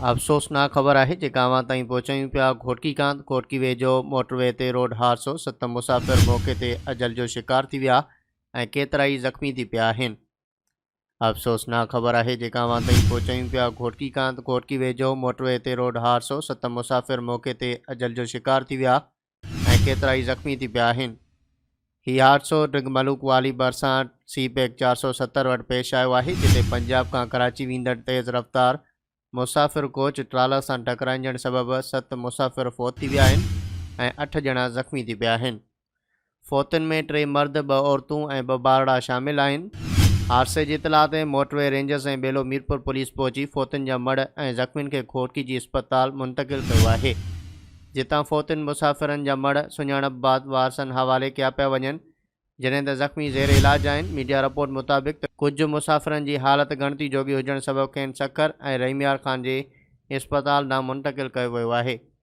افسوسناڪ خبر آهي جيڪا اوهان تائين پهچايون پيا گهوٽڪي کان گهوٽڪي ويجهو موٽر وي تي روڊ حادثو ست مسافر موقعي تي اجل جو شڪار ٿي ويا ۽ ڪيترائي زخمي ٿي پيا آهن. افسوسناڪ خبر آهي جيڪا اوهان تائين پهچايون پيا گهوٽڪي کان گهوٽڪي ويجهو موٽر وي تي روڊ حادثو ست مسافر موقعي تي اجل جو شڪار ٿي ويا ۽ ڪيترائي زخمي ٿي پيا آهن. هي حادثو ڊگ ملوڪ والي ڀرسان سي پيڪ 470 وٽ پيش آيو آهي، جتي پنجاب کان ڪراچي ويندڙ تيز رفتار مسافر ڪوچ ٽرالر سان ٽڪرائجڻ سبب ست مسافر فوت ٿي ويا آهن ۽ اٺ ڄڻا زخمي ٿي پيا آهن. فوتين ۾ ٽي مرد، ٻه عورتون ۽ ٻه ٻارڙا شامل آهن. حادثي جي اطلاع تي موٽروي رينجرز ۽ ٻيلو ميرپور پوليس پهچي فوتين جا مڙهه ۽ زخمين کي گهوٽڪي جي اسپتال منتقل ڪيو آهي. جتان فوتين مسافرن جا مڙهه سڃاڻپ بعد وارثن حوالي ڪيا پيا وڃن، جڏهن ته زخمي زير علاج آهن، ميڊيا رپورٽ مطابق ته ڪجهه مسافرن جي حالت ڳڻتي جوڳي هجڻ سبب کين سکر ۽ رحيم يار خان جي اسپتال ڏانهن منتقل ڪيو ويو آهي.